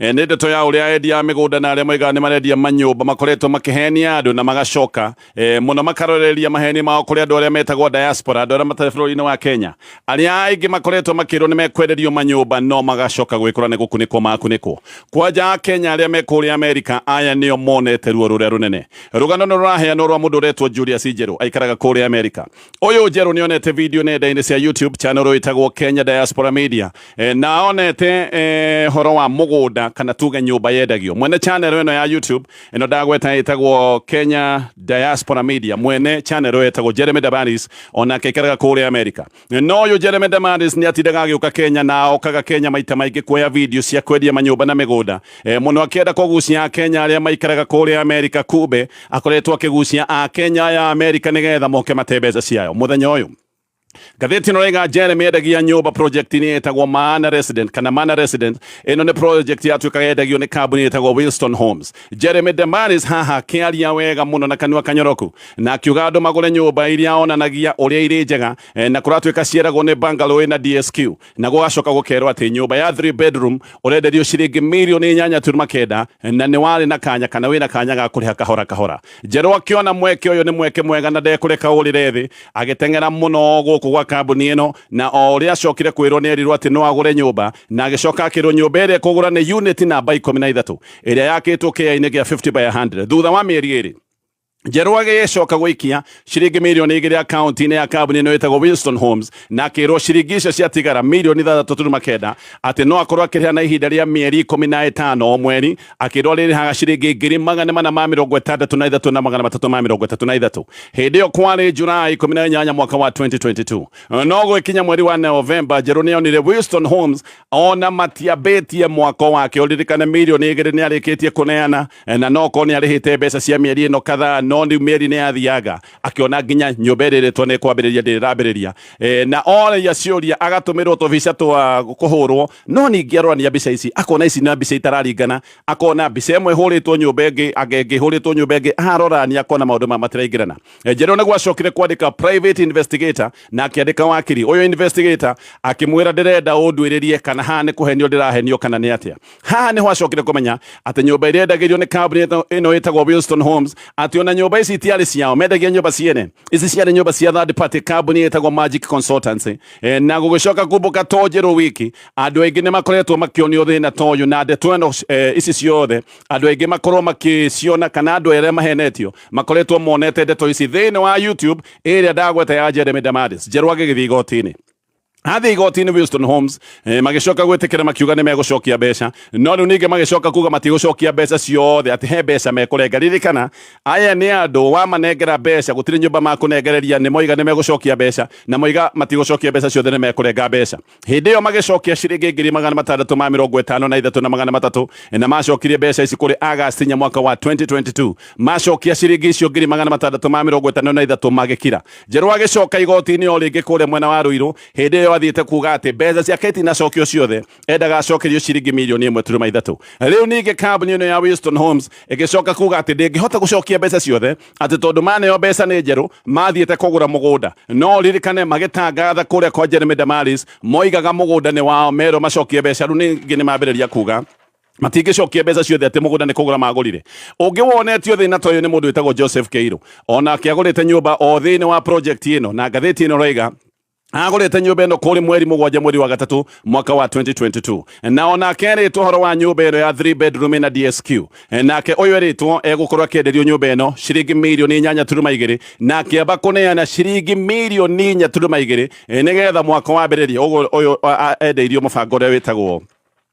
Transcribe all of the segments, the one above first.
Nĩ ndeto ya ũrĩa endia a mĩgũnda na arĩa moigaga nĩ marendia manyũmba makoretwo makĩhenia andũ na magacoka mũno makaroreria maheni mao kũrĩ andũ arĩa metagwo diaspora, andũ arĩa matarĩ bũrũri-inĩ wa Kenya, arĩa aingĩ makoretwo makĩrwo nĩ mekwenderio manyũmba no magacoka gwĩkora nĩ gũkunĩkwo makunĩkwo. Kwanja Akenya arĩa me kũrĩa Amerika, aya nĩo monete ruo rũrĩa rũnene. Rũgano nĩ rũraheanwo rwa mũndũ ũretwo Julius Njerũ, aikaraga kũrĩa Amerika. Ũyũ Njerũ nĩ onete video nenda-inĩ cia YouTube channel ĩtagwo Kenya Diaspora Media na onete horo wa mũgũnda kana tuge nyũmba yendagio. Mwene channel ĩno ya YouTube ĩno ndagweta ĩtagwo Kenya Diaspora Media, mwene channel ĩyo ĩtagwo Jeremy Damaris, onake aikaraga kũrĩa Amerika. No ũyũ Jeremy Damaris nĩ atindaga agĩũka Kenya na okaga Kenya maita maingĩ kuoya video cia kwendia manyũmba na mĩgũnda mũno akĩenda kũgucia Akenya arĩa maikaraga kũrĩa Amerika. Kumbe akoretwo akĩgucia Akenya ya Amerika nĩgetha moke mate mbeca ciayo. Mũthenya ũyũ ngathĩti ĩno raiga Jeremy endagia nyũmba project-inĩ ĩtagwo Maana Resident kana Maana Resident. Ĩno nĩ project yatuĩkaga yendagio nĩ kambuni ĩtagwo Wilston Homes. Jeremy Damaris haha akĩaria wega mũno na kanua kanyoroku na akiuga andũ magũre nyũmba iria onanagia ũrĩa irĩ njega na kũratuĩka cieragwo nĩ bungalow ĩna DSQ na gũgacoka gũkerwo atĩ nyũmba ya 3 bedroom ũrenderio ciringi mirioni 8.9 na nĩ warĩ na kanya kana wĩna kanya ga kũrĩha kahora kahora. Njerũ akĩona mweke ũyũ nĩ mweke mwega na ndekũreka ũrĩre thĩ, agĩteng'era mũno gũkũ gwa kambuni ĩno, na o ũrĩa acokire kwĩrwo nĩ erirwo atĩ no agũre nyũmba, na agĩcoka akĩrwo nyũmba ĩrĩa ekũgũra nĩ unit namba 13 ĩrĩa yakĩtwo kĩaya-inĩ kĩa 50 by 100. Thutha wa mĩeri 2 Njerũ agĩcoka gũikia ciringi mirioni 2 akaunti-inĩ ya kambuni ĩno ĩtagwo Wilston Homes, na akĩrwo ciringi icio ciatigara mirioni 6.9 atĩ no akorwo akĩrĩha na ihinda rĩa mĩeri 15 o mweri, akĩrwo arĩrĩhaga ciringi 463 na 333. Hĩndĩ ĩyo kwarĩ Julai 18 mwaka wa 2022. No gwĩkinya mweri wa Novemba, Njerũ nĩonire Wilston Homes ona matiambĩtie mwako wake. Ũririkane mirioni 2 nĩ arĩkĩtie kũneana na no korwo nĩ arĩhĩte mbeca cia mĩeri ĩno kadhaa, no rĩu mĩeri nĩ yathianga, akĩona nginya nyũmba ĩrĩa ĩrĩtwo nĩ kwambĩrĩria ndĩrambĩrĩria na oria ciũria agatũmĩrwo tũbica twa kũhũrwo, no ningĩ arorania mbica ici akona ici na mbica itararingana, akona mbica ĩmwe ĩhũrĩtwo nyũmba ĩngĩ, anga ĩngĩ ĩhũrĩtwo nyũmba ĩngĩ, arorania akona maũndũ maya matiraingĩrana. Njerũ nĩguo acokire kwandĩka private investigator na akĩandĩka wakiri. Ũyũ investigator akĩmwĩra, ndĩrenda ũnduĩrĩrie kana haha nĩ kũhenio ndĩrahenio kana nĩ atĩa. Haha nĩho acokire kũmenya atĩ nyũmba ĩrĩa endagĩrio nĩ kambuni ĩno ĩtagwo Wilston Homes, atĩ ona nyũmba ici itiarĩ ciao, mendagia nyũmba ciene, ici ciarĩ nyũmba cia third party, kambuni ĩtagwo Magic Consultancy. Na gũgĩcoka kumbũka to Njerũ wiki, andũ aingĩ nĩ makoretwo makĩonio thĩna ta ũyũ, na ndeto ĩno ici ciothe andũ aingĩ makorwo makĩciona kana andũ arĩa mahenetio makoretwo monete ndeto ici thĩinĩ wa YouTube ĩrĩa ndagweta ya Jeremy Damaris. Njerũ agĩgĩthiĩ igoti-inĩ, athiĩ igoti-inĩ Wilston Homes magĩcoka gwĩtĩkĩra, makiuga nĩ megũcokia mbeca, no rĩu ningĩ magĩcoka kuga matigũcokia mbeca ciothe, atĩ he mbeca mekũrenga. Ririkana aya nĩ andũ wamanengera mbeca gũtirĩ nyũmba makũnengereria. Nĩ moiga nĩ megũcokia mbeca na moiga matigũcokia mbeca ciothe, nĩ mekũrenga mbeca. Hĩndĩ ĩyo magĩcokia ciringi 653,300 na macokirie mbeca ici kũrĩ August 4 mwaka wa 2022. Macokia ciringi icio 653,000 magĩkira. Njerũ agĩcoka igoti-inĩ o rĩngĩ kũrĩa mwena wa Ruiru. Hĩndĩ ĩyo athiĩte kuga atĩ mbeca ciake itinacokio ciothe, endaga acokerio ciringi mirioni 1.3. Rĩu ningĩ kambuni ĩno ya Wilston Homes ĩgĩcoka kuga atĩ ndĩngĩhota gũcokia mbeca ciothe, atĩ tondũ maneo mbeca nĩ Njerũ mathiĩte kũgũra mũgũnda. No ririkane magĩtangatha kũrĩa kwa Jeremy Damaris moigaga mũgũnda nĩ wao, merwo macokie mbeca. Rĩu ningĩ nĩ mambĩrĩria kuga matingĩcokia mbeca ciothe, atĩ mũgũnda nĩ kũgũra magũrire. Ũngĩ wonetio thĩna ta ũyũ nĩ mũndũ wĩtagwo Joseph Keiru, onake agũrĩte nyũmba o thĩinĩ wa project ĩno, na ngathĩti ĩno raiga agũrĩte nyũmba ĩno kũrĩ mweri 7 mweri wa 3 mwaka wa 2022, na onake erĩtwo ũhoro wa nyũmba ĩno ya 3 bedroom ĩna DSQ. Nake ũyũ erĩtwo egũkorwo akĩenderio nyũmba ĩno ciringi mirioni 8.2, na akĩamba kũneana ciringi mirioni 4.2 nĩgetha mwaka wambĩrĩrie. Ũguo ũyũ endeirio mũbango ũrĩa wĩtagwo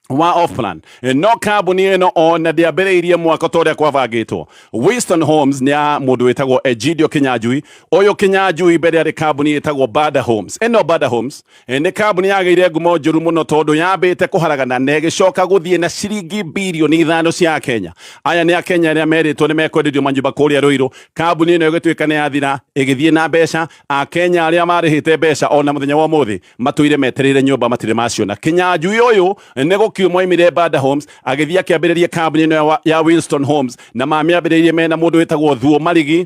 wa off plan, no kambuni ĩno ona ndĩambĩrĩirie mwaka ta ũrĩa kwabangĩtwo. Winston Homes nĩ ya mũndũ wĩtagwo Egidio Kinyanjui. Ũyũ Kinyanjui mbere arĩ kambuni ĩtagwo Bada Homes. Ĩno Bada Homes nĩ kambuni yagĩire ngumo njũru mũno tondũ yambĩte kũharagana na ĩgĩcoka gũthiĩ na ciringi birioni 5 cia Kenya. Aya nĩ Akenya arĩa merĩtwo nĩ mekwenderio manyũmba kũrĩa Ruiru. Kambuni ĩno ĩgĩtuĩka nĩ yathira, ĩgĩthiĩ na mbeca. Akenya arĩa marĩhĩte mbeca ona mũthenya wa ũmũthĩ matũire metereire nyũmba matirĩ maciona. Kinyanjui ũyũ nĩ gũkiuma oimire Bada Homes, agĩthiĩ akĩambĩrĩria kambuni ĩno ya Winston Homes, na mamĩambĩrĩirie mena mũndũ wĩtagwo Thuo Marigi.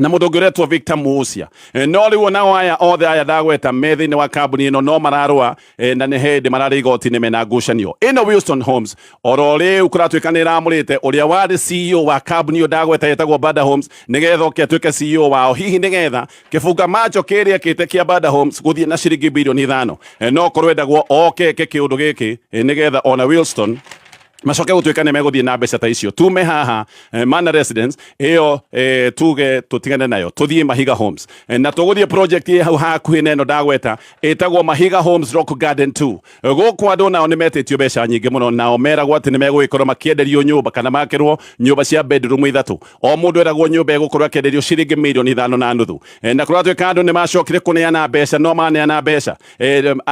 Na mũndũ ũngĩ ũretwo Victor Musia. No rĩu onao aya othe aya ndagweta me thĩinĩ wa kambuni ĩno no mararũa, na nĩ hĩndĩ mararĩ igoti-inĩ mena ngucanio ĩno. Wilson Homes oro rĩu kũratuĩka nĩ ĩramũrĩte ũrĩa warĩ CEO wa kambuni ĩyo ndagweta ĩtagwo Bada Homes, nĩgetha oke atuĩke CEO wao, hihi nĩgetha kĩbunga macho kĩrĩa kĩte kĩa Bada Homes gũthiĩ na ciringi bilioni 5. No korwo endagwo oke eke kĩũndũ gĩkĩ, nĩgetha ona Wilson macoke gũtuĩka nĩ megũthiĩ na mbeca ta icio. Tume haha, Mana Residence ĩyo, tuge tũtigane nayo, tũthiĩ Mahiga Homes. Na tũgũthiĩ project ĩ hau hakuhĩ na ĩno ndagweta ĩtagwo Mahiga Homes Rock Garden 2. Gũkũ andũ nao nĩ metĩtio mbeca nyingĩ mũno, nao meragwo atĩ nĩ megũgĩkorwo makĩenderio nyũmba kana makĩrwo nyũmba cia bedroom ithatũ. O mũndũ eragwo nyũmba ĩgũkorwo akĩenderio ciringi mirioni 5.5. Na kũratuĩka andũ nĩ macokire kũneana mbeca, no maneana mbeca,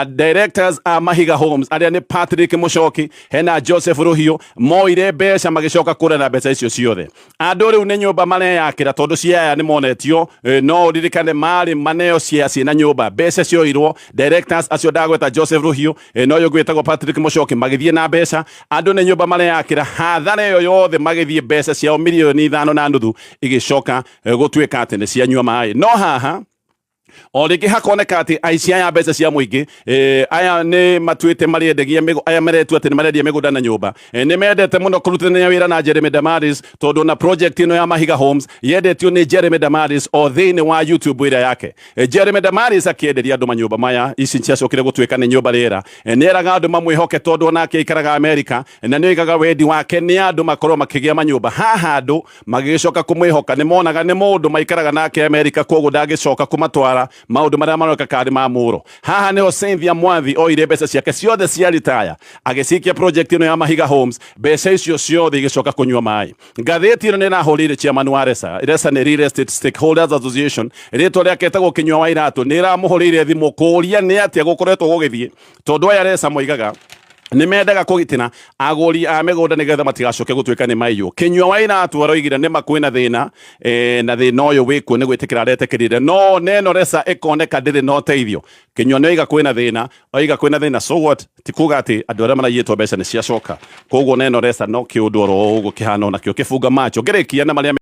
directors a Mahiga Homes arĩa nĩ Patrick Mucoki hena Joseph Ruhiu moire mbeca, magĩcoka kũra na mbeca icio ciothe. Andũ rĩu nĩ nyũmba mareyakĩra tondũ ciaya nĩ monetio. No ũririkane marĩ maneo cia ciĩna nyũmba, mbeca cioirwo. Directors acio ndagweta, Joseph Ruhiu na ũyũ ũngĩ wĩtagwo Patrick Mucoki, magĩthiĩ na mbeca. Andũ nĩ nyũmba mareyakĩra, hathara ĩyo yothe magĩthiĩ, mbeca ciao mirioni 5.5 igĩcoka gũtuĩka atĩ nĩ cianyua maĩ. No haha o rĩngĩ hakoneka atĩ aici aya mbeca cia mũingĩ, aya nĩ matuĩte marĩendagia aya maretua atĩ nĩ marendia mĩgũnda na nyũmba, nĩ mendete mũno kũrutithania wĩra na Jeremy Damaris, tondũ na project ĩno ya Mahiga Homes yendetio nĩ Jeremy Damaris o thĩinĩ wa YouTube ĩrĩa yake. Jeremy Damaris akĩenderia andũ manyũmba maya, ici ciacokire gũtuĩka nĩ nyũmba rĩera. Nĩ eraga andũ mamwĩhoke tondũ onake aikaraga Amerika na nĩ oigaga wendi wake nĩ andũ makorwo makĩgĩa manyũmba. Haha andũ magĩgĩcoka kũmwĩhoka, nĩ monaga nĩ mũndũ maikaraga nake Amerika, koguo ndangĩcoka kũmatwara maũndũ marĩa maroka karĩ ma mũro. Haha nĩho Cynthia Mwathi oire mbeca ciake ciothe cia ritaya agĩcikia project ĩno ya Mahiga Homes. Mbeca icio ciothe igĩcoka kũnyua maĩ. Ngathĩti ĩno nĩ ĩrahũrĩire chairman wa RESA. RESA nĩ Real Estate Stakeholders Association, rĩtwa rĩake etagwo Kinyua wa Iratũ. Nĩ ĩramũhũrĩire thimũ kũũria nĩ atĩa gũkoretwo gũgĩthiĩ, tondũ aya RESA moigaga nĩ mendaga kũgitĩra agũri a mĩgũnda nĩgetha matigacoke gũtuĩka nĩ maiywo. Kinyua wa Iratũ aroigire nĩ ma kwĩna thĩna, na thĩna ũyũ wĩkuo nĩ gwĩtĩkĩra aretĩkĩrire, no neno RESA ĩkoneka ndĩrĩ na ũteithio. Kinyua nĩ oiga kwĩna thĩna, oiga kwĩna thĩna, so what? Ti kuga atĩ andũ arĩa maraiyĩtwo mbeca nĩ ciacoka. Koguo neno RESA no kĩũndũ oro ũguo kĩhana onakĩo kĩbunga macho ngĩrĩkia na marĩa